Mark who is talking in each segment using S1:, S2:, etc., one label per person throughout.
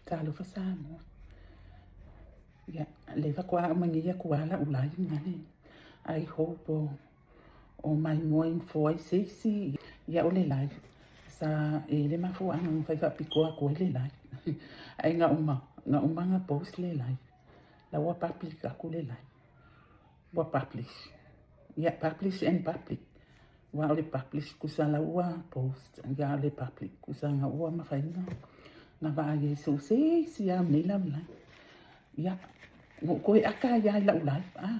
S1: Talofa Samoa. Ia, lea faatoa aumai nei atu lava lau live gane. I hope o maimoa ifo ai se isi. Ia, o le live sa e le mafuaaga na fai faapitoa atu ai le live. Ae na uma na post le live. La ua public atu le live. Ua publish. Ia, publish and public. Ua o le publish kusa la ua post. Ia, o le public kusa na ua mafai na vaai ai so se isi a nei la live. Ia, no koe aka ia i lau live. Ah.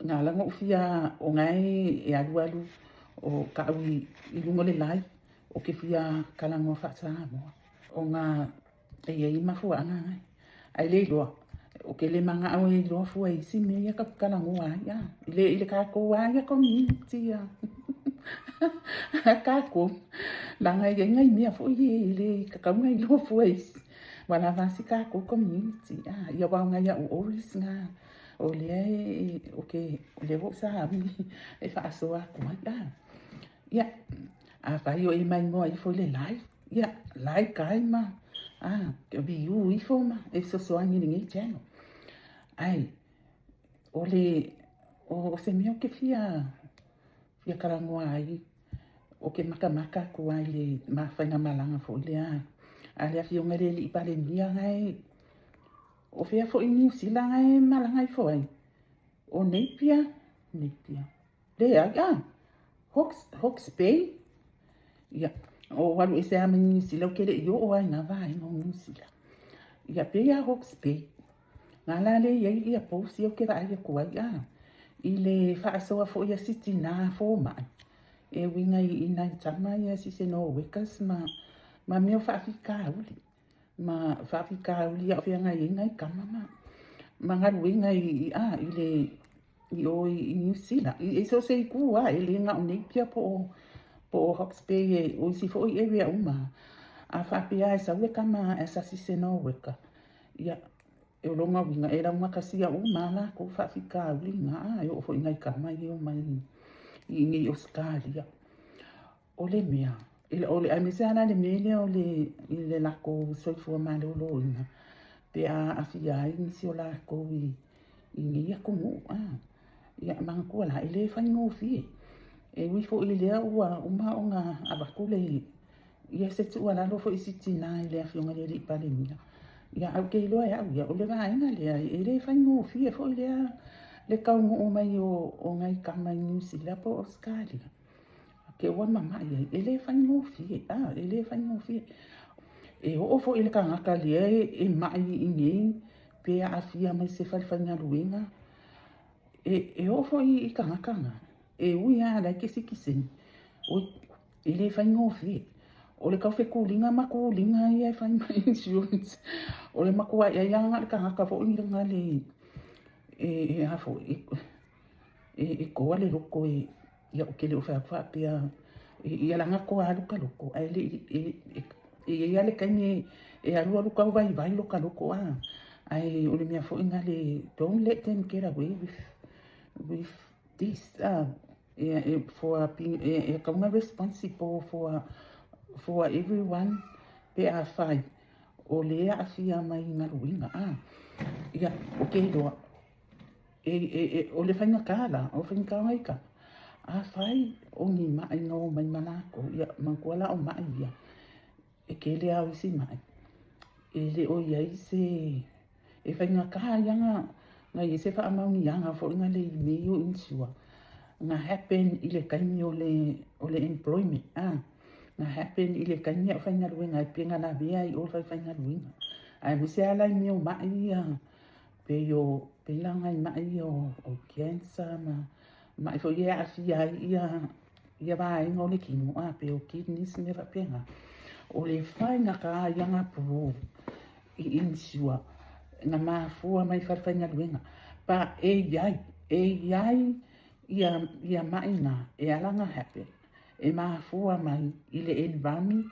S1: Nga la ngo fia o ngai e alu alu o kau i lunga le live o ke fia kalangoa faa-Samoa. O ngā e iai mafuaaga ngai. Ae le iloa, o ke le magao e iloa fua i isi mea ia ka kalangoa ai a. I le kākou a ia community a. A kākou, laga e iai ngai mea foi e le kakau na iloa fua i isi. Ua lava si kākou community a. Ia wao ngai au always ngā o lea e o ke o lea ua sa au e faasoa atu ai a. Ia, a fai o e maimoa ifo i le live, ia, like ai ma view ifo ma e fesoasoani i lenei channel. Ai, o le o se mea o ke fia kalangoa ai, o ke makamaka atu ai le mafaiga malaga foi lea a le afioga i le alii Palemia ngai o fea foi Niu Sila ngai malaga ifo ai. O Napier, Napier. Leai, ah, Hawke's Bay. Ia, o alu ese a mai Niu Sila, o ke le i oo ai ngā vaega o Niu Sila. Ia, pei a Hawke's Bay. Ngā la le iai ia post ia o ke vaai atu ai, ah, i le faasoa foi a si tinā fōmai. E uiga i nai tama ia seasonal workers ma mea o faafitauli. Ma faafitauli ia o feagai ai nai tama ma galuega i a i le i o i Niu Sila. I so se itu a e le na o Napier po o Hawke's Bay e o isi foi area uma. A faapea e sau le tama as a seasonal worker. Ia, e o lona uiga e laugatasi uma a lakou faafitauli na a e oo foi nai tama ia e omai i inei Ausetalia. O le mea, o le aemaise lava la le mea lea o le i le lakou soifua maloloina pe a aafia ai nisi o lakou i nei atunuu a. Ia manatua la e le faigofie. E ui foi i lea ua uma ona avatu le ia se tuualalo foi i si tinā i le afioga i le alii Palemia. Ia ae ou te iloa e au ia o le vaega lea e le faigofie foi lea le taunuu mai o nai tama i Niu Sila po o Ausetalia. Ke ua mamai ai, e le faigofie, a, e le faigofie. E oo foi i le tagata lea e mai i nei pe aafia mai se falefaigaluega, e oo foi i tagata na, e ui lava la e ke sitiseni, oi, e le faigofie. O le taufetuliga ma tuliga ia e fai mai insurance, o le matuai ai lava na o le tagata foi na le, e a foi, e toa le loto e, ia ou te le o fai atu faapea, ia laga toa lava lota loto, ae le i, e i ai lava le taimi e alualu tau vaivai lota loto a. Ae o le mea foi na le, don't let them get away with this, e for being, e tatau ona responsible for everyone pe a fai o le aafia mai i galuega a. Ia, ou te iloa, o le faigata la, o le faigata o nai tama, afai o ni mai na omai ma lakou, ia manatua la o mai ia, e tele lava o isi mai, e le o i ai se, e faigata ai lava na i ai se faamaoniaga foi na le i mea ia o insure, na happen i le taimi o le employment, a, na happen i le taimi a o faigaluega ai pe na lavea ai i o le falefaigaluega. Aemaise lava la i mea o mai ia, pei o pei la nai mai ia o cancer ma mai foi ia e aafia ai ia vaega o le kino a pei o kidneys ma mea faapena. O le faigata ia na prove i insure na mafua mai falefaigaluega. Pa e i ai, e i ai ia mai na e ala ona happen e mafua mai i le environment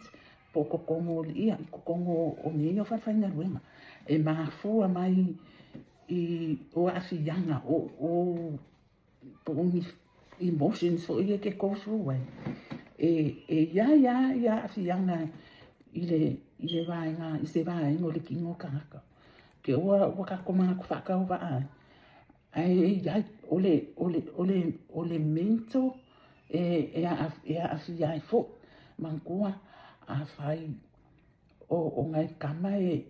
S1: po o totonu ia i totonu o mea ia o falefaigaluega. E mafua mai i o aafiaga o po o ni emotions foi ia e te go through ai. E i ai lava ia aafiaga. i le i le vaega i se vaega o le kino o le tagata. Ke ua ua tatou manatu faatauvaa ai, ae e i ai, o le o le o le o le mental e e e aafia ai foi. Manatua afai o o nai tama e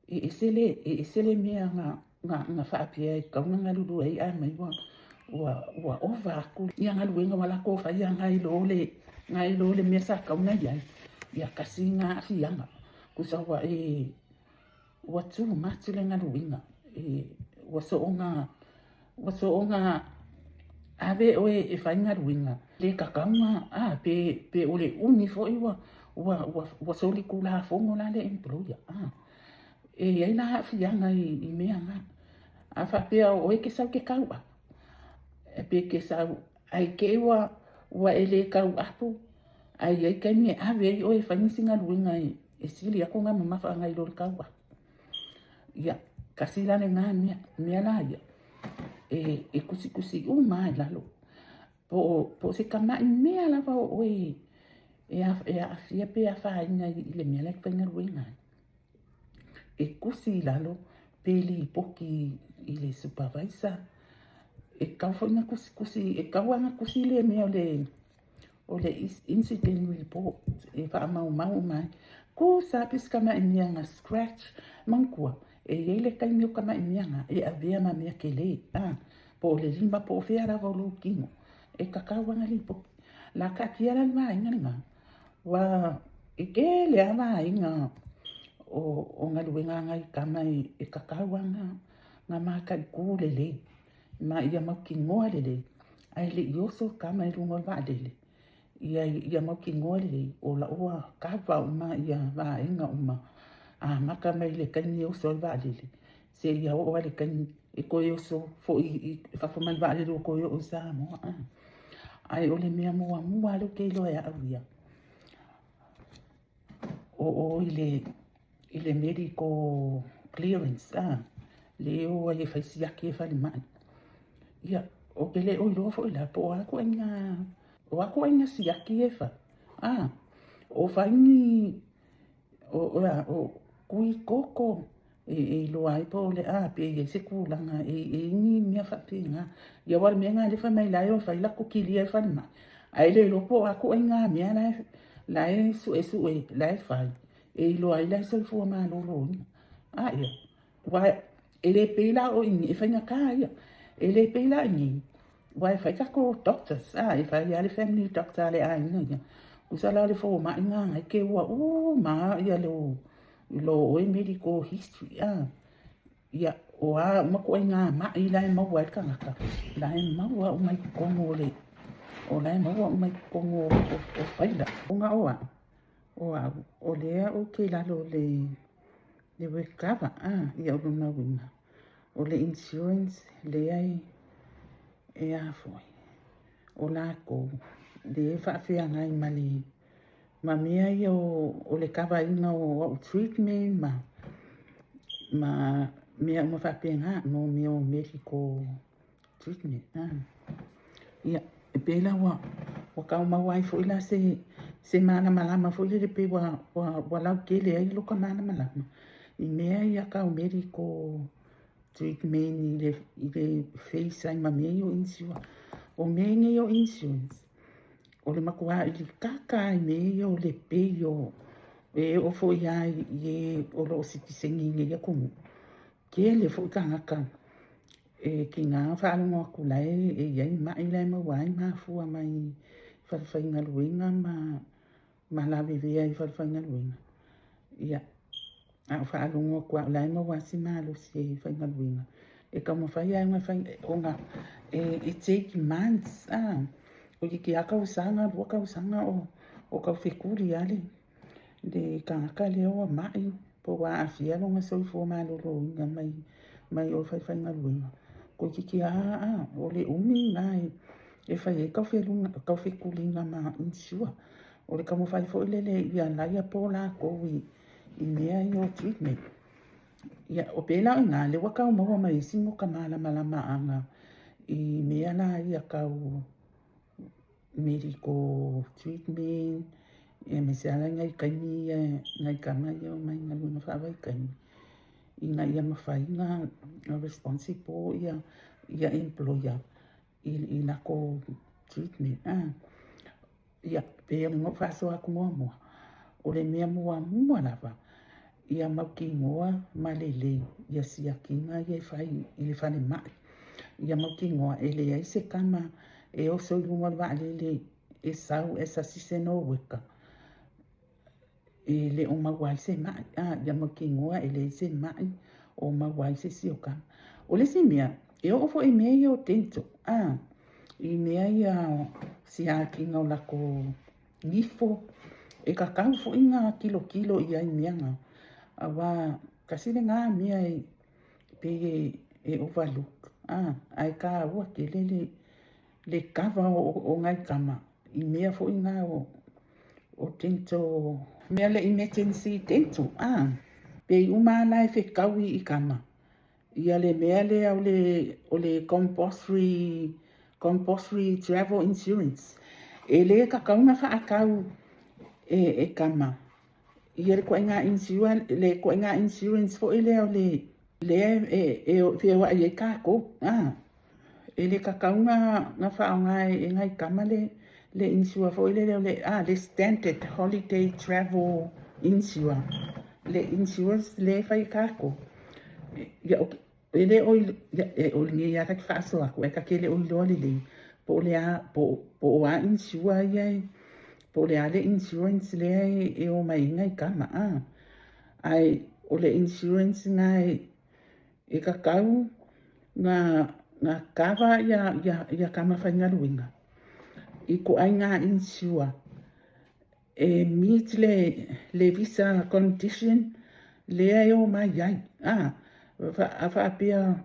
S1: E ese le, e ese le mea na, na, na faapea e tatau ona galulue ai ae mai ua, ua, ua ova atu ia galuega ua latou faia nai lo le, nai lo le mea sa tatau ona i ai. Ia tasi lena aafiaga, tusa ua e, ua too much le galuega, e, ua soona, ua soona ave oe e fai galuega le tatau ona, a, pe, pe o le umi foi ua, ua, ua, ua solitulafono la le employer, a. E i ai la aafiaga i, i mea na. A faapea o oe e te sau e te tauapu, pe e te sau ae te i ua, ua e le tauapu, ae i ai taimi e ave ai oe e fai nisi galuega e, e sili atu ona mamafa nai lo le tauapu. Ia, tasi la lena mea. O mea la ia, e, e tusitusi uma lava i lalo. Po o, po o se tamai mea lava o oe e, e aafia pe afaina i le mea la e te faigaluega ai. E tusi i lalo pe lipoti i le supervisor. E tatau foi ona tusitusi, e tatau lava ona tusi le mea o le o le incident report e faamaumau uma ai. Tusa lava pe se tamai mea na scratch, manatua, e i ai le taimi o tamai mea na e avea ma mea tele, a, po o le lima po o fea lava o lou tino, e tatau lava ona lipoti. O le a taatia la le vaega lena, aua e tele lava vaega o, o galuega a nai tama e tatau lava ona mataitu lelei ma ia mautinoa lelei, ae le i oso le tama i luga o le vaalele, ia, ia mautinoa lelei, o la ua kava uma ia vaega uma, amata mai le taimi e oso ai le vaalele, seia oo lava i le taimi e toe oso foi i fafo mai le vaalele ua toe oo i Samoa. Ae o le mea muamua lava lea ou te iloa e au ia, o o i le i le medical clearance a, le e o ai e fai siaki e falemai. Ia, ou te le o iloa foi la po o a ituaiga, o a ituaiga siaki e fai, a, o fai ni, o, o, o tui toto e, e iloa ai po o le a, pe i ai se tulaga e, e i ai ni mea faapena. Ia aua o le mea lena lea fai mai la e o e fai latou kilia i falemai, ae le iloa po o a ituaiga mea la e, la e suesue, la e fai, e iloa ai la e soifua maloloina. A ia, aua e le pei la o i inei, e faigata ia, e le pei la i inei, aua e fai tatou doctors, a, e fai lava le family doctor a le aiga ia. Tusa la o le fomai lena na e keua uma lava ia lou, lo oe medical history, a. Ia, o a uma ituaiga ma'i la e maua ai le tagata, la e maua uma i totonu o le, o la e maua uma i totonu o, o, o faila. Ona o au, o au, o lea ou te i lalo o le, le work cover, a, ia o lona uiga, o le insurance lea e, e a foi, o latou, lea e faafeagai ma le, ma mea ia o, o le kavaina o au treatment ma, ma mea uma faapena, mo mea o medical treatment. A. Ia, e pei la ua, ua tau maua ai foi la se, se malamalama foi lele pei ua, ua, ua lautele ai loka malamalama i mea ia tau medical treatment i le, i le face ai ma mea ia o insurance. O mea nei o insurance, o le matua ilikaka lava i mea ia o le pay o, e oo foi lava i e o lo o sitiseni i nei atunuu, tele foi tagata e tiga ona faalogo atu la e i ai mai la e maua ai mafua mai i falefaigaluega ma ma lavevea i falefaigaluega. Ia, a o faalogo atu lava o la e maua lava si malosi e faigaluega, e taumafai lava ona fai, ona e take months, a, toeitiiti lava tausaga, 2 tausaga o tau fetuli lava le le tagata lea ua mai po ua aafia lona soifua maloloina mai mai o le falefaigaluega. Toeitiiti lava a, o le umi lena e fai ai taufetuliga ma insure. O le taumafai foi lele ia liable latou i i mea ia o treatment. Ia, o pei la o i ina, lea ua tau maua mai ai sina o ka malamalamaaga i mea la ia tau medical treatment. Aemaise lava nai taimi ia, nai tama ia e omai i galuega faavaitaimi, ina ia mafai ona responsible ia employer i latou treatment. Ia, pei ona ou faasoa atu muamua, o le mea muamua lava, ia mautinoa ma lelei ia siakiina ia e fai i le falemai. Ia mautinoa e leai se tama e oso i luga o le vaalele e sau as a seasonal worker e le o maua ai se mai. Ia mautinoa e leai se mai o maua ai se isi o tama. O le isi mea, e oo foi i mea ia o dental, i mea ia o siakiina o latou nifo, e tatau foi ona tilotilo i ai i mea na, aua tasi lena mea e pei e overlook, ae taua tele le kava o nai tama i mea foi na o dental, mea le emergency dental, pei uma lava la e fetaui i tama ia le mea lea o le compulsory travel insurance. E le tatau ona faatau e tama ia le ituaiga insurance foi lea o lea e feoai ai tatou. E le tatau ona faaaoga e nai tama le insure foi lele o le standard holiday travel insure, le insurance lea e fai e tatou. Ia, e le o o lenei lava ta te faasoa atu, ae ta te le o iloa lelei po o le a, po o a insure ia, po o le a le insurance lea e omai ai nai tama. Ae o le insurance lena e tatau ona kava ia tama faigaluega i ituaiga insure e meet le visa condition lea e omai ai. A faapea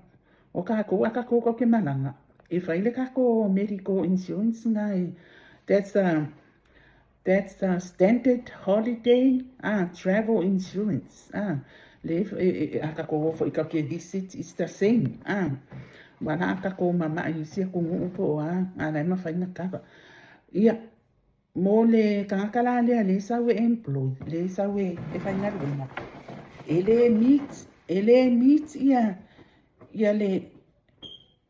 S1: o tatou, a tatou tatou te malaga, e fai le tatou medical insurance lena e, that's a standard holiday travel insurance. Le a tatou o foi tatou te visit, it's the same. Wala a tatou mama'i i isi atunuu po o a, a la e mafai ona kava. Ia, mo le tagata la lea lea e sau e employ, lea e sau e faigaluega, e le meet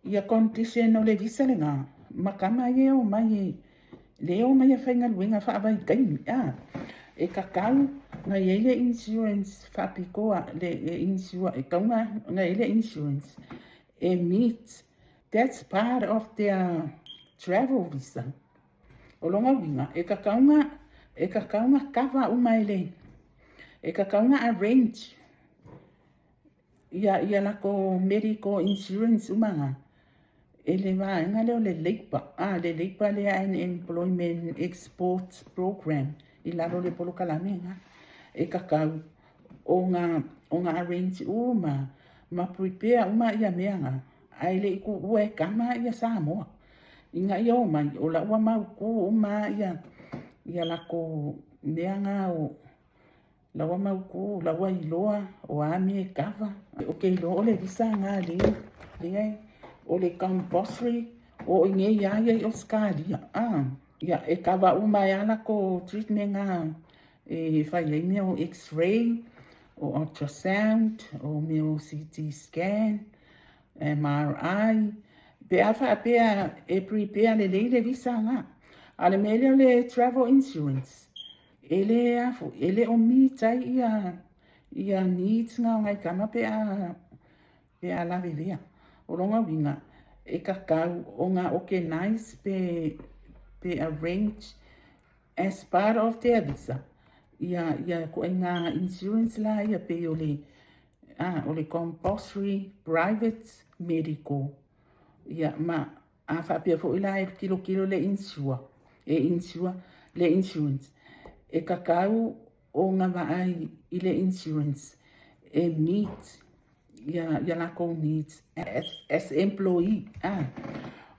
S1: ia condition o le visa lena, ma tama ia e omai lea e omai e faigaluega faavaitaimi. E tatau ona i ai le insurance faapitoa, le insure, e tatau ona i ai le insurance e meet, that's part of their travel visa. O lona uiga, e tatau ona kava uma e tatau ona arrange ia latou medical insurance uma na e le vaega lea o le Labour, le Labour lea and Employment Export Program i lalo o le polokalame lena. E tatau ona arrange uma ma prepare uma ia mea na, ae le i tuua e tama ia Samoa. Ina ia omai, o la ua mautu uma ia latou mea na o la ua mautu, la ua iloa o a mea e kava. Ou te iloa o le visa lena lea o le compulsory o i nei lava ia i Ausetalia. Ia, e kava uma ai lava latou treatment na e fai ai mea o x-ray, o ultrasound, o mea o CT scan, MRI, pe a faapea e prepare lelei le visa lena. A o le mea lea o le travel insurance, e le afu, e le o meet ai ia needs na o nai tama pe a lavevea. O lona uiga, e tatau ona organize pe arrange as part of their visa ia ituaiga insurance la ia pei o le compulsory private medical. Ia, ma a faapea foi la e tilotilo le insure, e insure le insurance, e tatau ona vaai i le insurance e meet ia latou needs as employee.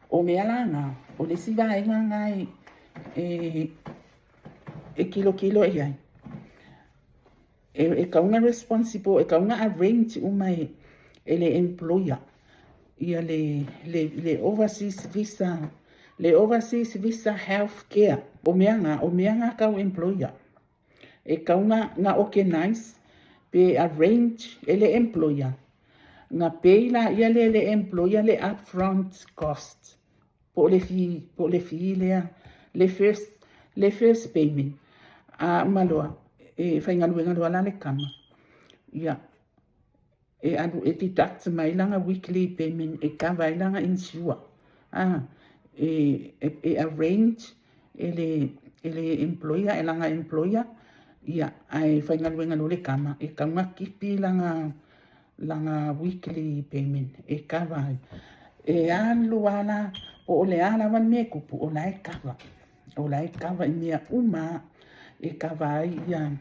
S1: O mea la na, o le isi vaega na e tilotilo i ai. E tatau ona responsible, e tatau ona arrange uma e le employer ia le overseas visa, le overseas visa health care. O mea na tau employer. E tatau ona organize pe arrange e le employer, ona pay laia lea e le employer le upfront cost po o le fee, po o le fee lea, le first payment. A uma loa, e faigaluega loa la le tama, ia, e alu e deduct mai lana weekly payment e cover ai lana insure. E arrange e le employer, e lana employer, ia, ae faigaluega loa le tama, e tatau ona tipi lana weekly payment e cover ai. E alu lava la, po o le a lava le mea e tupu, o la e cover. O la e cover i mea uma e cover ai ia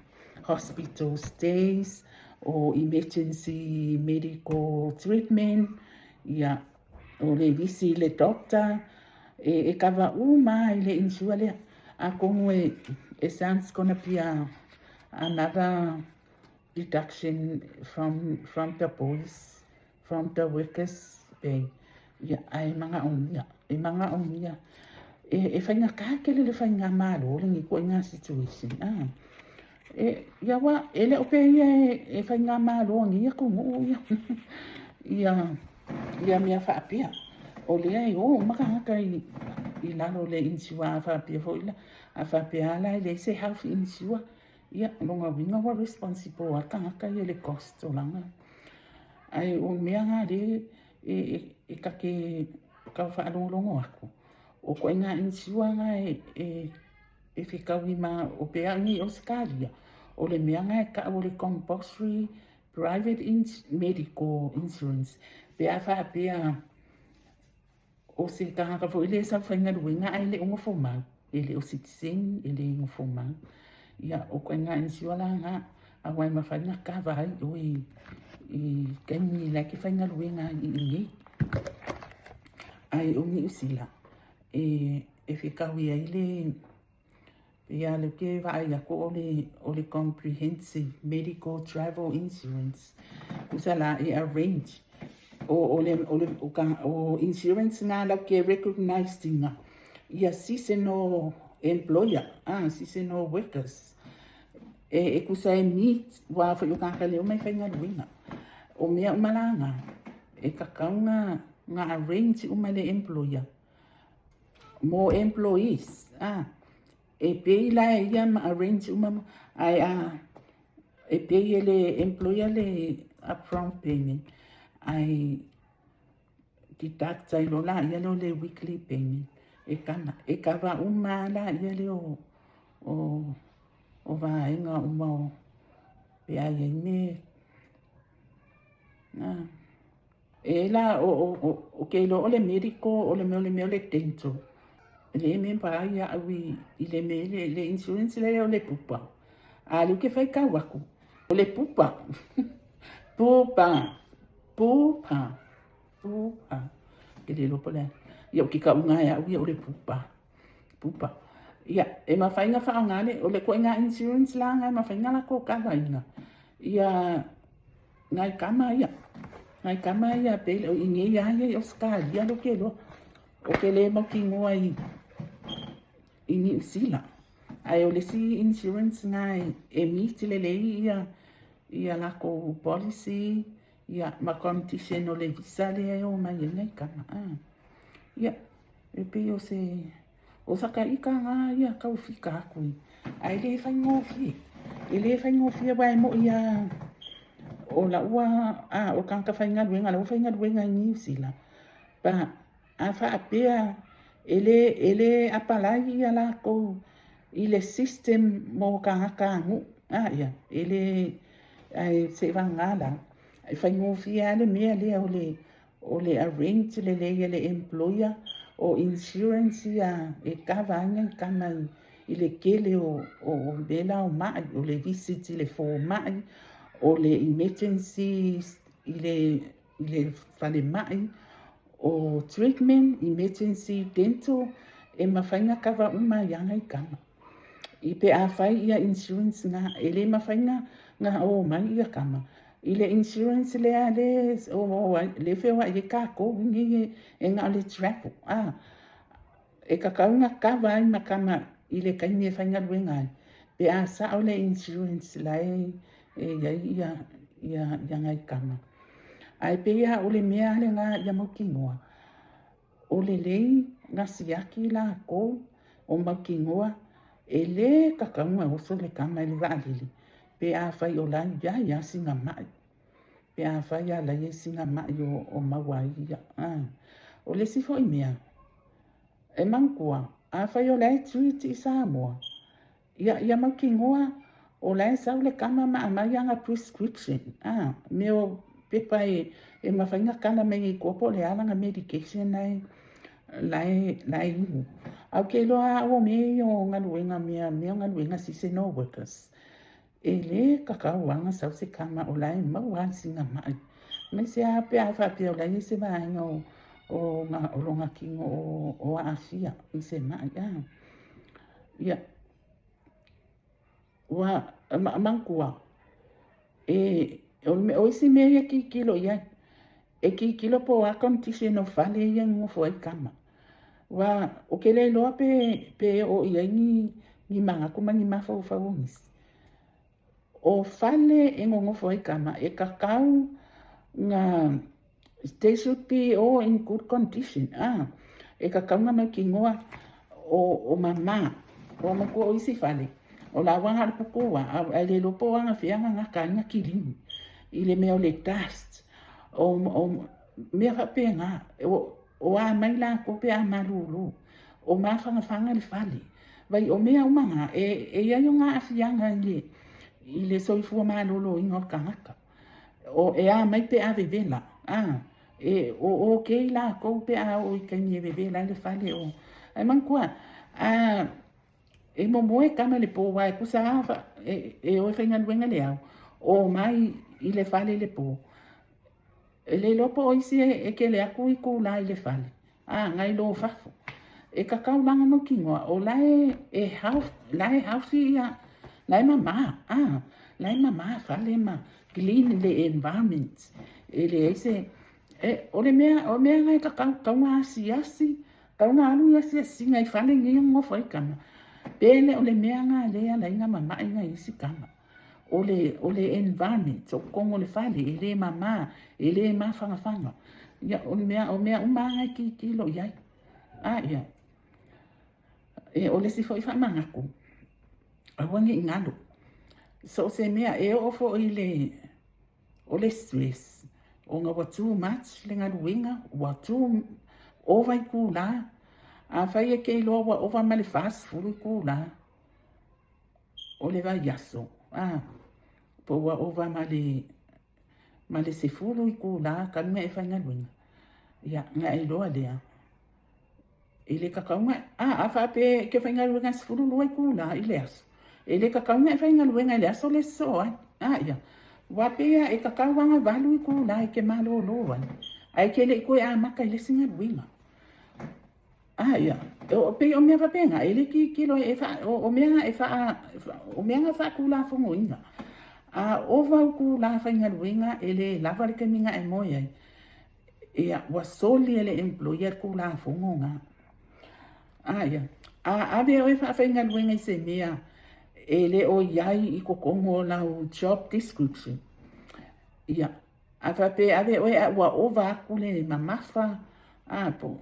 S1: hospital stays o emergency medical treatment, ia, o le visi i le doctor, e cover uma i le insure lea. Atonu e sounds gonna be another deduction from the boys, from the workers pay. Ia, ae manaomia, e manaomia. E faigata tele le faigamalo lenei ituaiga situation. E, ia ua, e le o pe ia e faigamalo nei atunuu ia mea faapea. O lea e o uma tagata i lalo o le insure a faapea foi la, a faapea la e leai se health insure, ia, lona uiga ua responsible lava le tagata ia i le cost o lana. Ae o mea na lea e ta te tau faalogologo atu, o ituaiga insure na e fetaui ma o pea nei i Ausetalia, o le mea na e tau o le compulsory private medical insurance. Pe a faapea o se tagata foi lea e sau faigaluega ae le o nofo mau, e le o citizen, e le nofo mau. Ia, o ituaiga insure la na, aua e mafai ona kava ai oe i taimi la e te faigaluega ai i inei. Ae o Niu Sila, e fetaui ai le, ia le ke vaai aku o le comprehensive medical travel insurance. Tusa la e arrange o insurance na lau ke recognized ina ia seasonal employer, seasonal workers. E tusa e meet wa foi o tagata le omai faigaluega. O mea uma la na, e tatau na arrange uma le employer mo employees. E pay la e ia ma arrange uma, ae e pay e le employer le upfront payment, ae deduct ai loa laia lea o le weekly payment e kana e kava uma laia lea o vaega uma o pe a iai me e la o ke iloa o le medical o le mea o le mea o le dental le member ai au i le mea le insurance lea o le Bupa a leu ke faitau aku o le Bupa Bupa Bupa Bupa ke le iloa po o le a. Ia o ke kauga e au ia o le Bupa Bupa. Ia e mafai ona faaaoga le o le ituaiga insurance la na e mafai ona latou kavaina ia nai tama ia pe o i nei lava ia i Ausetalia lea ou te iloa. O te le mautinoa i Niu Sila. Ae o le isi insurance na e meet lelei ia latou policy ia ma condition o le visa lea e omai ai nai tama. Ia, e pei o se o sakaika na ia tau fika atu i. Ae le faigofie. E le faigofie aua e moi lava o laua o tagata faigaluega la ua faigaluega i Niu Sila. Pa a faapea e le apalai ia latou i le system mo tagata aganuu. Ia, e le ae seivagana la, e faigofie lava le mea lea o le arrange lelei e le employer o insurance ia e kava ai nai tama i le tele o mea la o mai, o le visit i le fomai, o le emergency i le falemai, o treatment, emergency dental, e mafai ona kava uma ai lava nai tama. I pe a fai ia insurance na, e le mafai na o mai ia tama. I le insurance lea le o ai, le feoai ai tatou nei e na o le travel. E tatau ona kava ai ma tama i le taimi e faigaluega ai. Pe a sa'o le insurance la e i ai ia nai kama. Ae pei lava o le mea lena ia mautinoa, o lelei na siaki lakou o mautinoa e lē tatau ona oso le tama i le vaalele pe afai o la e i ai lava sina ma'i, pe afai lava o la e i ai sina ma'i o maua ai ia. O le isi foi mea, e manatua, afai o la e treat i Samoa, ia mautinoa o la e sau le tama ma aumai ana prescription, mea o pepa e mafai ona tala mai ai i tua po o le a lana medication la e inu. Ae ou te iloa lava au o mea ia o galuega, mea o galuega seasonal workers, e lē tatau lava ona sau se tama o la e maua lava sina ma'i, aemaise lava pe a faapea o la e i ai se vaega o lona tino o aafia i se ma'i. Ia, ua manatua, o isi mea ia e tilotilo i ai, e tilotilo po o a condition o fale ia e nonofo ai tama. Aua ou te le iloa pe oo i ai ni manatu ma ni mafaufau o nisi. O fale e nonofo ai tama, e tatau na, they should be all in good condition. E tatau ona mautinoa o mama. Ua manatua o isi fale, o la ua na o le pupu lava, ae le iloa po o anafea na gata ai na kilini i le mea o le dust, o mea faapena. O a mai latou pe a malulu, o mafanafana le fale. Vai o mea uma na, e i ai ona aafiaga i le soifua maloloina o le tagata. O e a mai pe a vevela, e o okay latou pe a oo i taimi e vevela ai le fale. Ae manatua, e momoe tama i le po, aua e tusa lava e o e faigaluega i le ao, o mai i le fale i le po. E le iloa po o isi e tele atu itulā i le fale, nai lo fafo. E tatau la ona mautinoa, o la e health, la e healthy ia, la e mama, la e mama fale ma clean le environment. E leai se, o le mea, o mea na e tatau, tatau ona asiasi, tatau ona alu i asiasiga i fale nei e nonofo ai tama. Pe le o le mea na lea e ala ai ona mama'i nai isi tama. O le environment, o totonu o le fale, e le mama, e le mafanafana. Ia, o mea uma lava na e tilotilo i ai. Ia, o le isi foi faamanatu, aua ne i galo. So o se mea, e oo foi i le, o le stress, ona ua too much le galuega, ua too over itulā. Afai e te iloa ua ova ma le 40 itulā o le vaiaso, po ua ova ma le 10 itulā talu ona e faigaluega, ia, na e iloa lea, e le tatau ona, a faapea e te faigaluega 12 itulā i le aso, e le tatau ona e faigaluega i le aso le sosoo ai. Ia, ua pei e tatau lava ona 8 itulā e te malolo ai, ae te le i toe amata i le isi galuega. Ia, o pei o mea faapena, e le tilotilo e o mea e faa, o mea na faatulafonoina. A ova itulā faigaluega e le lava le taimi na e moe ai, ia, ua soli e le employer le tulafono na. Ia, a ave oe faafaigaluega i se mea e le o i ai i totonu o lau job description, ia, a faapea ave oe a ua ova atu le mamafa, po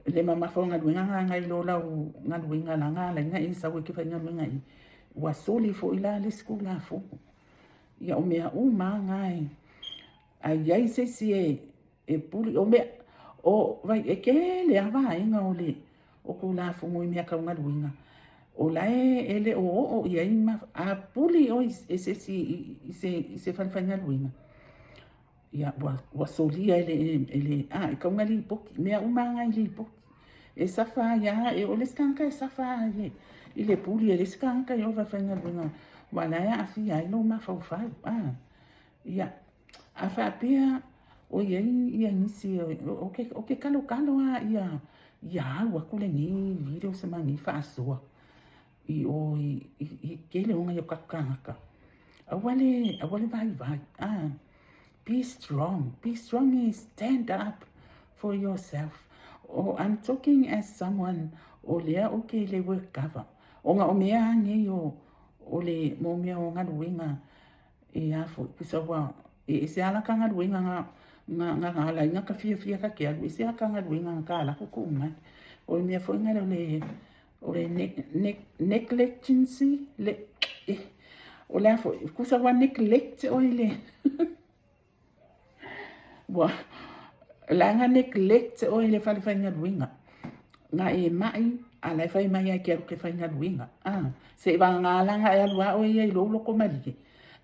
S1: le mamafa o galuega na nai lo lau galuega la na ala ai ona e sau e te faigaluega i, ua soli foi la le isi tulafono. Ia, o mea uma lava na e, a i ai se isi e puli, o mea, o, vai, e tele lava vaega o le o tulafono i mea tau galuega, o la e le o oo i ai ma, a puli oe e se isi i se fale faigaluega, ia, ua solia e le e tatau ona lipoti, mea uma lava na e lipoti. E suffer ai lava, o le isi tagata e suffer ai i le puli e le isi tagata i o i faigaluega, aua o la e aafia ai lou mafaufau. Ia, a faapea o i ai ia nisi, o ke talotalo lava ia au atu lenei video ma lenei faasoa i o i tele o nai o tatou tagata. Aua le, aua le vaivai. Be strong. Be strong and stand up for yourself. Oh, I'm talking as someone o lea o ke le work cover. Ona o mea lava nei o, o le mo mea o galuega e a foi, pusa ua e ese lava lata galuega na, na, na, na ala ai ona ta fiafia ta te alu, ese lata galuega na ta alu atu tuu mai. O le mea foi lea o le, o le negligence, le, eh, o le a foi, tusa ua neglect oe i le, ua, leaga neglect oe i le fale faigaluega. Na e mai, a la e fai mai ai ke alu ke faigaluega. Ah, se i vagana la na e alu a oe ia i lou loto malie.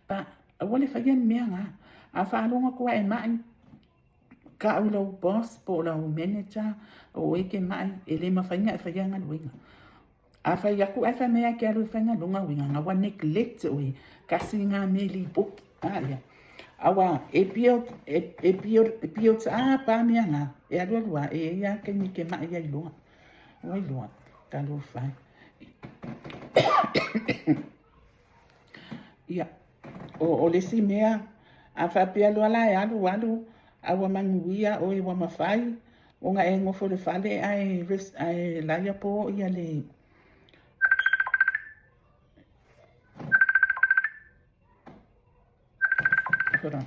S1: Pa, aua le faia ni mea na. A faalogo atu a e mai, Tau i lou boss po o lau manager o oe e te mai, e le mafai ona e faia galuega. A fai atu ae fai mai lava e te alu e fai galuega, uiga na ua neglect oe, kasi na mea i lipoti. A ia. Aua e pio, e, e pio, e pio a pa mea na, e alu alu a, e i ai lava taimi e te mai ai loa. Ua iloa, talofa e. Ia, o le isi mea, a faapea loa la e alu alu, a ua manuia oe ua mafai ona e nofo i le fale ae, ae liable ia le, hold on.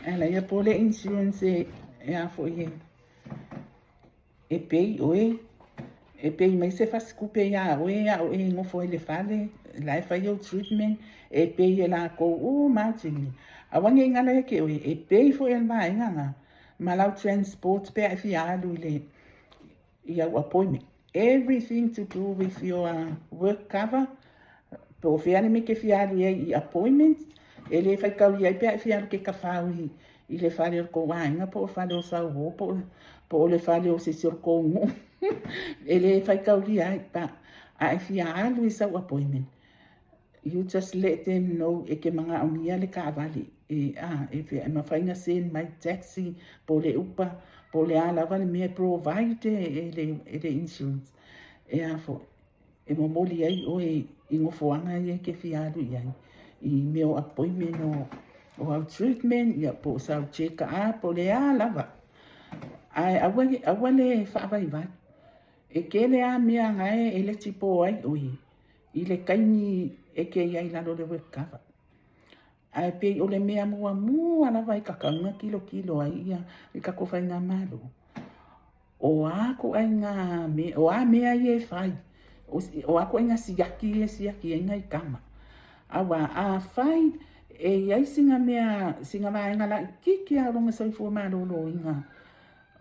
S1: Ae liable le insurance e, e a foi e, E pei oe, e pei mai se fasitupe iā oe a o e nofo ai i le fale, la e fai au treatment, e pei e lakou uma lava tini. Aua ne i galo ia te oe, e pei foi e le vaega na ma lau transport pe a e fia alu i le i au appointment. Everything to do with your work cover, po o fea le mea e te fia alu ai i appointment, e le faitaulia ai pe a e fia alu ke tafau i, i le fale o le kou aiga po o fale o Sauō po o, po o le fale o se isi o le kou nuu. E le faitaulia ai, pa, a e fia alu i sau appointment, you just let them know e te manaomia le taavale e, a, e, e mafai ona send mai taxi po o le upa po o le a lava le mea e provide e le, e le insurance e a foi e momoli ai oe i nofoaga ia e te fia alu i ai i mea o appointment o, o au treatment ia po o sau check up po o le a lava. Ae aua, aua le faavaivai. E tele lava mea na e eligible ai oe i le taimi e te i ai i lalo o le work cover. Ae pei o le mea muamua lava e tatau ona tilotilo ai ia le tatou faigamalo, o a ituaiga mea, o a mea ia e fai, o a ituaiga siaki ia e siaki ai nai tama. Aua afai e i ai sina mea, sina vaega laitiiti lava o lona soifua maloloina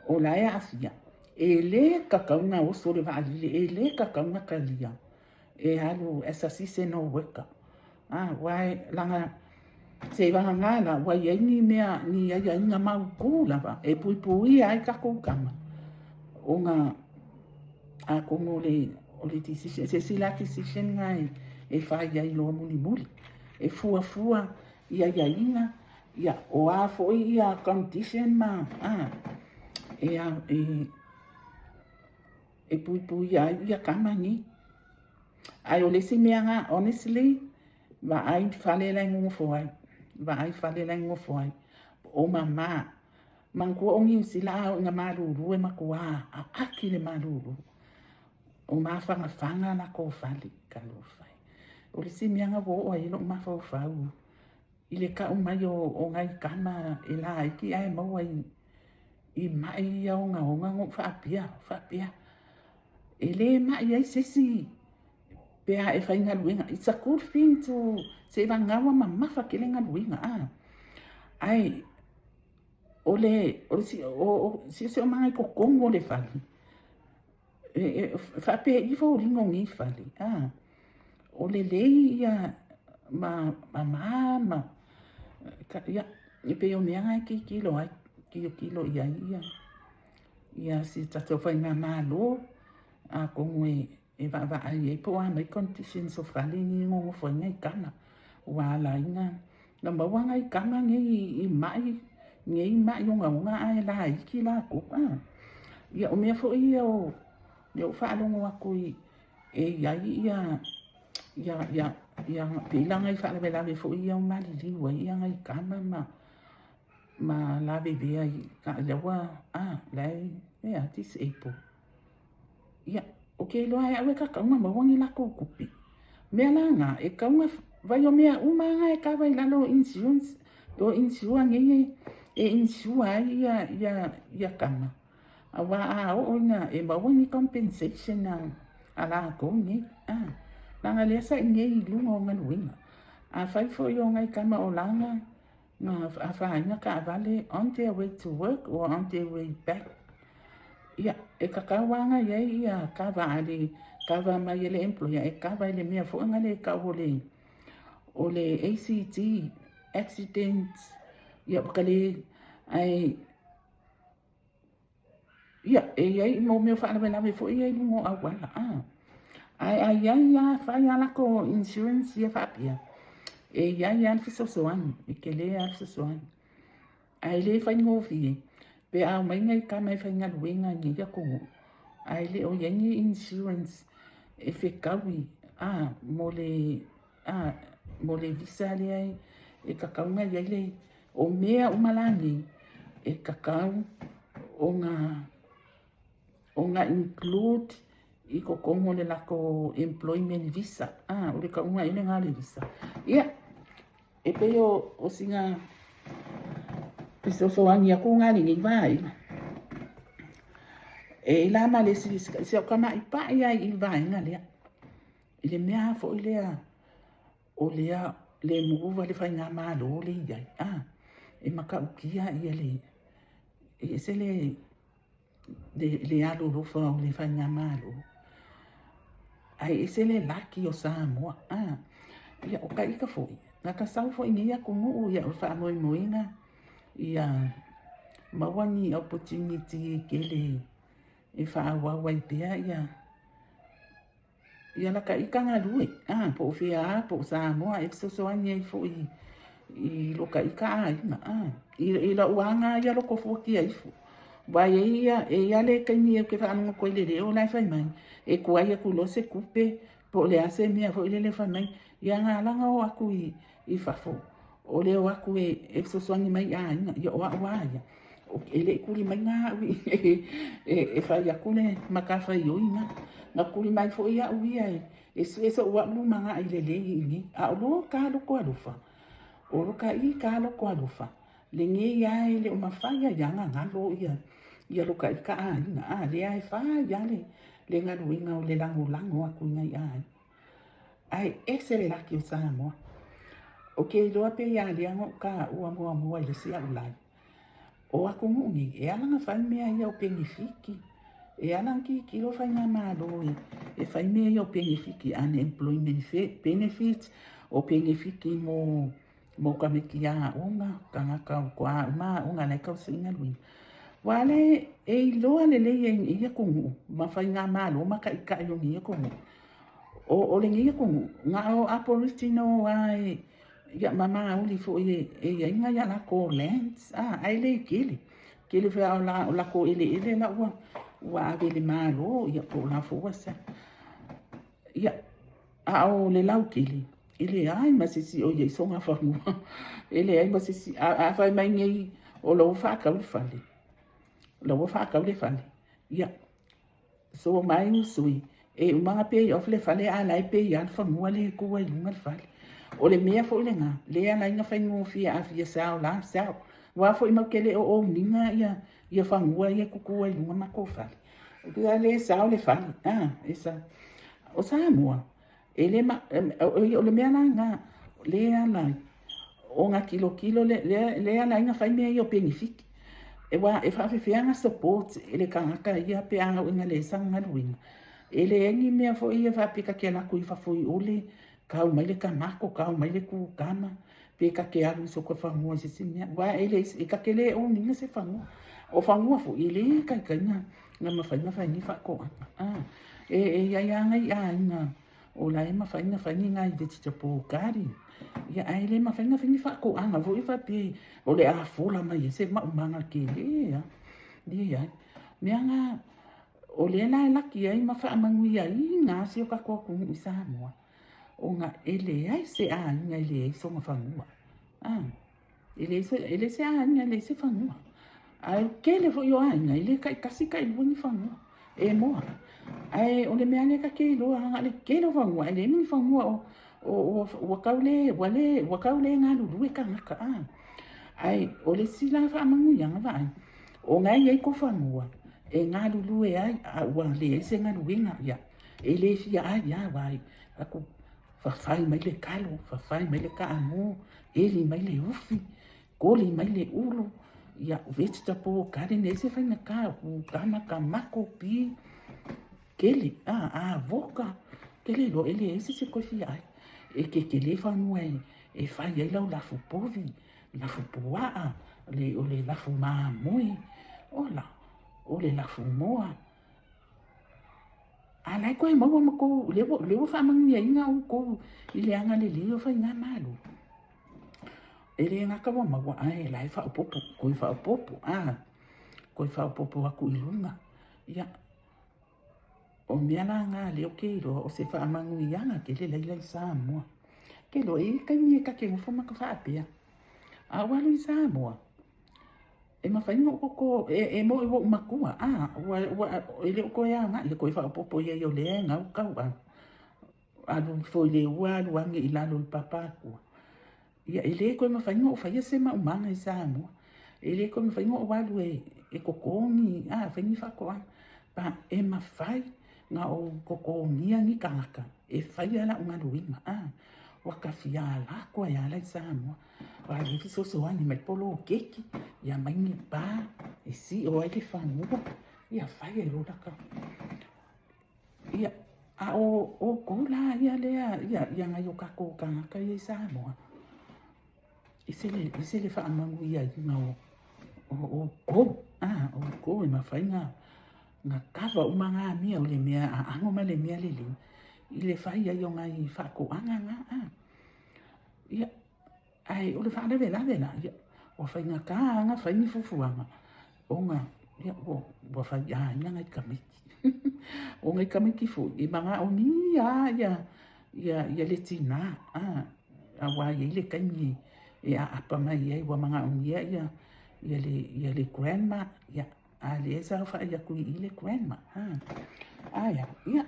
S1: o la e aafia, e le tatau ona oso le vaalele, e le tatau ona talia e alu as a seasonal worker. A, aua e laga, seivagana la ua i ai ni mea, ni aiaiga mautū lava e puipuia ai tatou tama, ona atonu o le, o le decision, se isi la decision na e, e fai ai loa mulimuli, e fuafua i aiaiga, ia, o a foi ia condition ma, a, e, a, e, e puipuia ai ia tama nei. Ae o le isi mea na, honestly, vaai fale la e nonofo ai. Vaai fale la e nonofo ai. O mama, manatua o Niu Sila a oo ina malulu e matua aaki le malulu. O mafagafaga lakou fale, talofa e. O le isi mea na ua oo ai lou mafaufau i le tau mai o nai tama e laiti ae maua i mai ia ogaoga na ou faapea, faapea, e le mai ai se isi pe a e faigaluega. It's a good thing to, seivagana ua mamafa tele galuega, a. Ae, o le, o le siosiomaga i totonu o le fale, e faapea i foliga o nei fale, a, o lelei ia ma mama ma, ia, e pei o mea na e tilotilo ai, tilotilo i ai ia, ia si tatou faigamalo, atonu e, e vaavaai ai po o a mai conditions o fale nei e nonofo ai nai tama, ua ala ai na, na maua nai tama nei i mai, nei mai ogaoga ae laiti latou, a. Ia, o mea foi ia o, lea ua faalogo atu i, e i ai ia, ia, ia, ia, pei la nai faalavelave foi ia o maliliu ai ia nai tama ma, ma lavevea i, lea ua, a, la e Ea, disable. Ia, ou te iloa e au e tatau ona maua ni latou tupe. Mea la na, e tatau ona fai o mea uma lava na e kava i lalo o insurance, o insure nei e insure ai ia tama. Aua a oo ina e maua ni compensation a latou nei, a, leaga lea sa i nei i luga o galuega. Afai foi o nai tama o la na afaina taavale on their way to work or on their way back, ia, e tatau lava ona i ai ia kava a le kava mai e le employer e kava i le mea foi lea e tau o le ACT, accident, ia ua ka le, ae, ia, e i ai mo mea o faalavelave foi ia i luga o auala, a. Ae a i ai lava, fai lava latou insurance ia faapea, e i ai lava le fesoasoani, e tele lava le fesoasoani. Ae le faigofie pe a omai nai tama e faigaluega i nei atunuu, ae le o i ai ni insurance e fetaui a, mo le, a, mo le visa lea e tatau ona i ai le, o mea uma la nei, e tatau ona include i totonu o le latou employment visa. A, o le tauga ea lena o le visa. Ia, e pei o sina fesoasoani atu lena i lenei vaega. E i la ma le isi, si au tamai pai lava i le vaega lea, i le mea foi lea o lea le move a le faigamalo lea e i ai, a, e matautia le, e ese le alolofa o le faigamalo, ae ese le laki o Samoa, a. Ia, o ka ita foi, na ka sau foi i nei atunuu, ia, o le faamoemoega ia maua ni opportunity e tele e faaauau ai pea ia Ia laka ita galue, a, po o fea lava, po o Samoa e fesoasoani ai foi i lo ka ita aiga, a. I lou aga ia loko fuatia ifo. Aua e i ai e i ai le taimi ou te faalogo atu ai i le leo la e fai mai, e tuai atu loa se tupe po o le a se mea foi lele fai mai, ia na ala ona o atu i fafo, o le o atu e fesoasoani mai i aiga. Ia o au lava ia, e le i tuli mai na au e fai atu le matafaioi lena. Na tuli mai foi au ia e sue sou au lumanai lelei i inei. A o lo ta loko alofa, o lo ka i ta loko alofa, lenei lava e le o mafai ai lava ona galo ia lo ka ita aiga, a lea e fai lava le galuega o le lagolago atu i nai aiga. Ae ese le laki o Samoa. Ou te iloa pe ia lea na ou taua muamua i le isi au lae. O atunuu nei, e ala ona fai mea ia o penefiti. E ala ona tilotilo faigamalo e fai mea ia o penefiti, unemployment benefit, o penefiti mo tamaiti aoga, tagata o toa uma aoga la e tausigaluega. Aua le e iloa lelei e nei atunuu ma faigamalo ma taitai o nei atunuu, o lenei atunuu, na o Aboriginal lava e, ia ma Maori foi e i ai nai a latou lands, a, ae le tele. Tele foi lava o latou eleele la ua ave i le Malo, ia po o la foi ua sell. Ia, a o le lautele, e leai ma se isi o i ai sona fanua. E leai ma se isi, a fai mai nei o la ua faatau le fale, o la ua faatau le fale, ia, so mai usui, e uma ona pay off le fale a o la e pay lava le fanua lea e tu ai i luga le fale. O le mea foi lena, lea e ala ai ona faigofie a fia sell la, sell. Aua foi matou te le o own ina ia fanua ia e tutu ai i luga matou fale. Ia lea e sao le fale, a, e sao. O Samoa, e le ma, o le mea la lena, lea e ala ai ona tilotilo, lea e ala ai ona fai mea ia o penefiti. Aua e faapefea ona support e le tagata ia pe a oo ina leai sana galuega. E leai ni mea foi ia faapea ta te alu atu i fafo i o le kau mai le tamato, kau mai le kukama, pe ta te alu i soka fanua i se isi mea. Aua e leai, e ta te le own ina se fanua. O fanua foi, e le taitai na mafai ona fai ni faatoaga. E i ai lava nai aiga o la e mafai ona fai ni nai vegetable garden, ia ae le mafai ona fai ni faatoaga foi faapea o le a fola mai ai se maumaga tele lava. Leai. Mea na, o lea la e laki ai ma faamanuiaina lava si o tatou atunuu i Samoa, ona e leai se aiga e leai sona fanua. E leai se aiga e leai se fanua. Ae tele foi o aiga e le taitasi tailua ni fanua e moa. Ae o le mea lea ta te iloa na o le tele o fanua ae leai ma ni fanua o ua tau le ua le ua tau le galulue tagata a. Ae o le isi la faamanuiaga vaai, o na e i ai kou fanua e galulue ai a ua leai se galuega, ia e le fia ai lava aua e atu fafai mai le talo, fafai mai le taamu, eli mai le ufi, koli mai le ulu, ia vegetable garden, e leai se faigata, kukama, tamato, pi, kele, avoka, tele loa, e leai se isi e toe fia ai. E tetele fanua e fai ai lau lafu povi, lafu puaa, o le lafu mamoe, ola, o le lafu moa. A la e toe maua ma tou, lea ua faamanuiaina outou i le agalelei o Faigamalo. E le gata ua maua, ae la e faaopoopo, toe faaopoopo, a, toe faaopoopo atu i luga. Ia, o mea la na lea ou te iloa o se faamanuiaga tele laila i Samoa. Ke iloa e i ai taimi e ta te nofo ma ta faapea, a ou alu i Samoa, e mafai ona ou toto, e moi ua ou matua, a, ua, ua, e le o toe aoga, ia toe faaopoopo i ai o lea e gau tauau. Alu ifo i le ua alu ane i lalo o le papa atua. Ia, e le toe mafai ona ou faia se maumaga i Samoa. E le toe mafai ona ou alu e toto ni, a, fai ni faatoaga. Pa e mafai ona ou totogia ni tagata e faia lau galuega, a. Ua ta fia alako ai lava la i Samoa. Aua o lea e fesoasoani mai poloketi, ia aumai ni pa e sio ai le fanua, ia fai ai loa laka. Ia, a o outou la ia lea, ia, ia nai o tatou tagata ia i Samoa, e se le, e se le faamanuiaina o, o outou, a, outou e mafai ona, ona kava uma na mea o le mea aano ma le mea lelei i le fai ai o nai faatoaga na, a. Ia, Ae o le faalavelave la, ia, ua faigata lava ona fai ni fuafuaga ona ia, ua, ua faiaina nai tamaiti. O nai tamaiti foi, e manaomia lava ia, ia, ia le tina, a, aua e i ai le taimi e aapa mai ai, ua manaomia ia, ia le, ia le grandma, ia, a lea e saofai atu i i le grandma. Ae a, ia,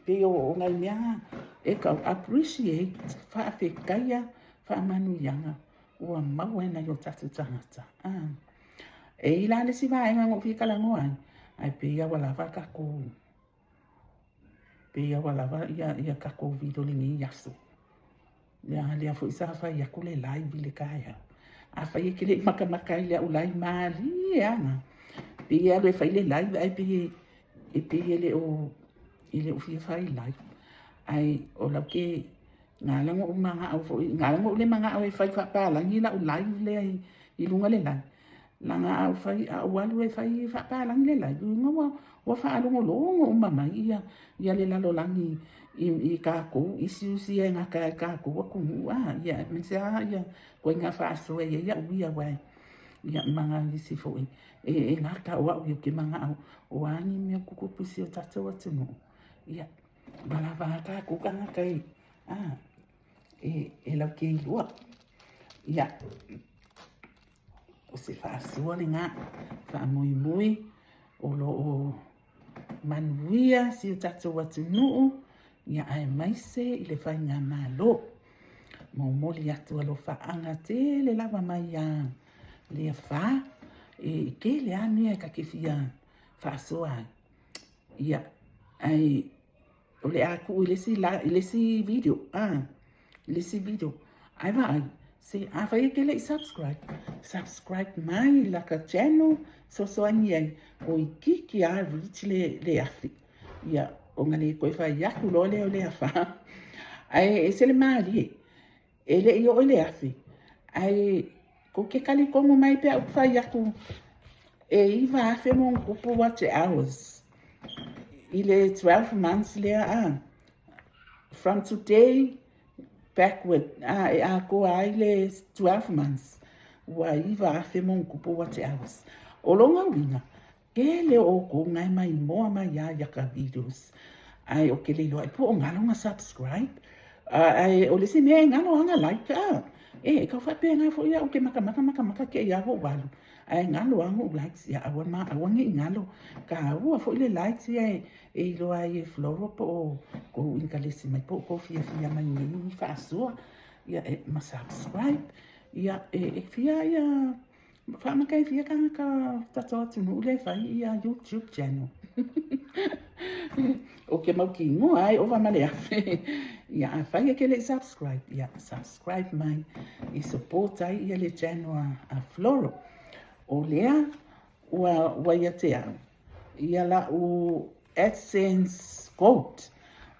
S1: pei o nai mea na e tau appreciate, faafetaia faamanuiaga ua maua e nai o tatou tagata. E i ai la le isi vaega na ou fia talanoa ai, ae pei lava ua lava tatou, pei lava ua lava ia tatou video i lenei aso. Leaga lea foi sa fai atu le live i le taeao. Afai e te le i matamata i lau live malie lava na. Pei e alu e fai le live ae pei e pei e le o e le o fia fai live. Ae o lau ke na ala ona ou manao foi, na ala ona ou le manao e fai faapalagi lau live lea i luga le live. Leaga a ou fai, a ou alu e fai faapalagi le live, lona uiga ua faalogologo uma mai ia, ia le lalolagi i, i tatou issues ia e gata ai tatou atunuu, a, ia, aemaise lava ia ituaiga faasoa e i ai au ia, aua ia, ma nai isi foi e, e gata o au ia ou te manao, o a ni mea tutupu i si o tatou atunuu, ia, ua lava a tatou tagata e, a, e, e lauteilua. Ia, O se faasoa lena, faamoemoe o lo o manuia si o tatou atunuu, ia aemaise i le faigamalo. Momoli atu alofaaga tele lava mai ia Leafa, e tele lava mea e ta te fia faasoa ai. Ia, ae o le a tuu i le isi, la, i le isi video, a, i le isi video. Ae vaai, se afai e te le i subscribe, subscribe mai i laka channel, fesoasoani ai, toeitiiti lava reach le, le 1000. Ia, ona le toe fai atu loa lea o le afa. Ae ese le malie, e le i oo i le 1000, ae tou te talitonu mai pe a ou fai atu e 9,000 ma ona tupu watch hours i le 12 months lea a from today backward a e atoa ai le 12 months ua 9,000 ma ona tupu watch hours. O lona uiga, Tele o outou na e maimoa mai lava ia ka videos ae ou te le iloa ai po o galo na subscribe ae o le isi mea e galo lava na like a. E tau faapena foi au ou te matamata matamata te i lava ou alu ae galo lava ona ou likes ia aua ma aua ne i galo taua foi le likes ia e iloa ai e Flora po o kou intalesi mai po o kou fiafia mai nei faasoa ia e ma subscribe ia e fia ia Faamata e fia tagata tatou atunuu lea e fai ia YouTube channel. Ou te mautinoa ai ova ma le 1000. Ia afai e te le i subscribe, ia subscribe mai e support ai ia le channel a Floro. O lea ua ia te au ia lau AdSense code.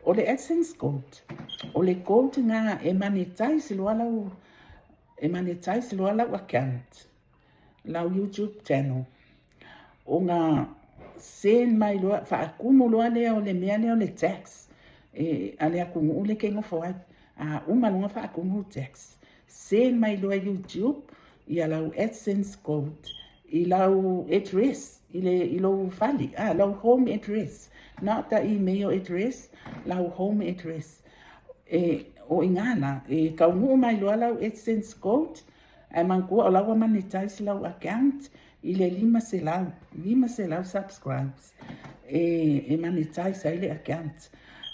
S1: O le AdSense code, o le code na e monetize loa lau E monetize loa lau account, lau YouTube channel, ona send mai loa, faatumu loa lea o le mea lea o le tax e, a le atunuu lea e te nofo ai. A uma loa ona faatumu tax, send mai loa e YouTube ia lau AdSense code i lau address, i, le, i lou fale, ah, lau home address, not the email address, lau home address. E, o i ngā la, e kaunuu mai loa lau AdSense code, ae manatua o la ua monetize lau account i le 500, 500 subscribes e, e monetize ai le account.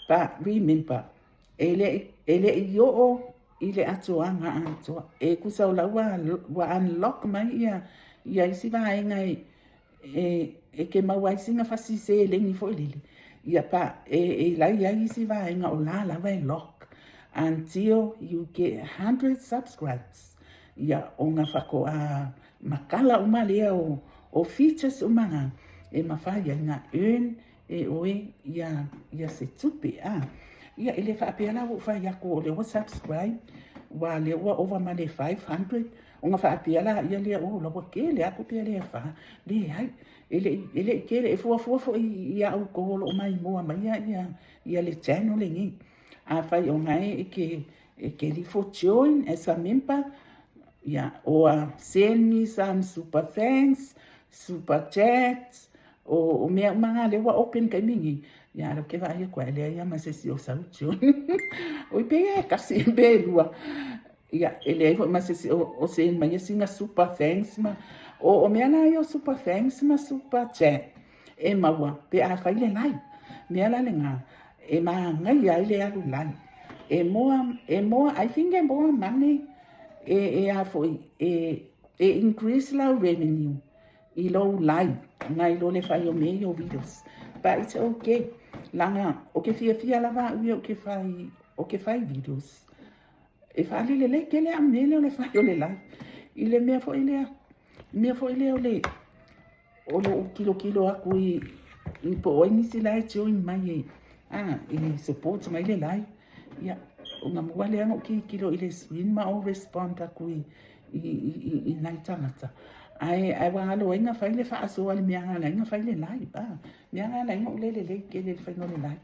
S1: But remember, e le, e le i oo i le atoaga atoa. E tusa o la ua, ua unlock mai ia, ia isi vaega e, e, e ke maua ai sina fasi seleni foi lele, ia pa, e, e lai ai isi vaega o la lava e lock until you get 100 subscribes. Ia, ona faatoa makala uma lea o, o features uma ngā, e mawhai ai ngā earn e oe ia, ia se tupe. A, ia, e le faapea la ua ou fai atu o lea ua subscribe, ua lea ua ova ma le 500, ona faapea la ia lea, oh, la ua kele atu pea lea fa. Leai, e le, e le i kele, e fuafua foi ia outou o lo o maimoa mai ia, ia, ia le channel lenei. Afai o ngae e ke, e ke lifo join as a member, ia, or send me some super thanks, super chats, O mea uma ngā lea ua open ka imi ngi. Ia ala ke vaai aku ai lea ia ma se si o sau join. Oi pe ia e kasi pe e lua. Ia e leai foi ma se si o, o send mai ia singa super thanks ma o mea la ia o super thanks ma super chat e maua pe a fai le live. Mea la le ngā e māngaia ai le alu live. E moa, e moa, I think e moa money e, e a foi, e, e increase lau revenue. I lou live nai lo le fai o mea ia o videos but it's okay laga o ke fiafia lava au ia o ke fai o ke fai videos e faalele lelei tele au mea lea o le fai o le live i le mea foi lea mea foi lea o le o lou tilotilo atu i i po o ai nisi la e join mai e a e support mai le live ia ona mua lea na ou tilotilo i le screen ma ou respond atu i i, i, i nai tagata. Ae, ae ua alo ai na fai le faasoa i le mea ala ai na fai le live. Ah, mea ala ai na ou le lelei tele i le faiga o le live.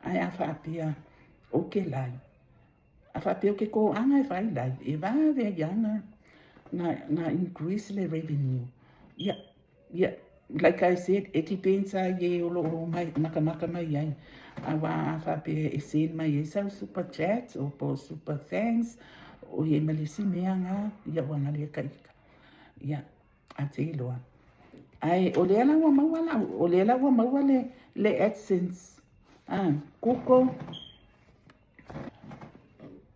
S1: Ae a faapea ou ke live, a faapea ou ke kōaga e fai live, e vave ai lava na, na, na increase le revenue. Ia, Ia, like I said, e depends a i e o lo o mai, makamaka mai ai. Auā a faapea e send mai ai sau super chat o po super thanks, o i ai ma le isi mea ngā, ia ua ngale ka ika. Ia, a te iloa. Ae, o lea la ua maua lau, o lea la ua maua le, le AdSense. Ah, Google,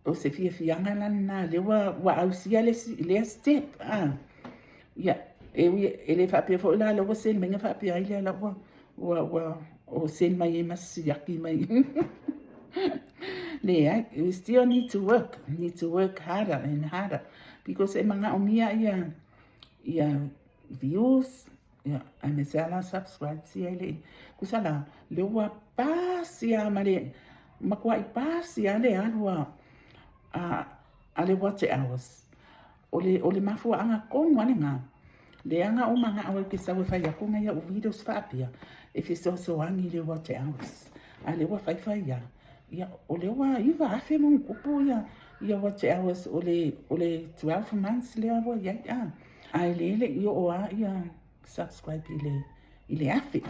S1: O se fiafiaga la lena, lea ua, ua ausia le, lea step. Ah. Ia, e ui, e le faapea foi la lea ua send mai na faapea ai lea la ua, ua, ua, o send mai ai ma siaki mai. Leai, we still need to work, need to work harder and harder, because e manaomia ia, ia views, Ia, aemaise lava la subscribe sia i le tusa la, lea ua pasi lava ma le matuai pasi lava le alu a, a, a le watch hours. O le, o le mafuaaga tonu lava lena, leaga o manao ai ou te sau e fai atu nai au videos faapea, e fesoasoani i le watch hours. A lea ua faifai lava, ia, o lea ua 9,000 ma ona tupu ia, ia watch hours o le, o le 12 months lea ua i ai. A. Ae le le i oo a ia subscribe i le, i le 1000.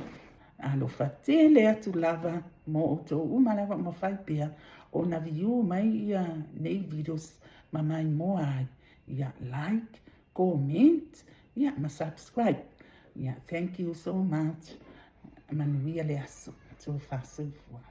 S1: Alofa tele atu lava mo outou uma lava o mafai pea ona view mai ia nei videos. Ma maimoa ai. Ia, like, comment, ia, ma subscribe. Ia, thank you so much. Manuia le aso. Tofa soifua.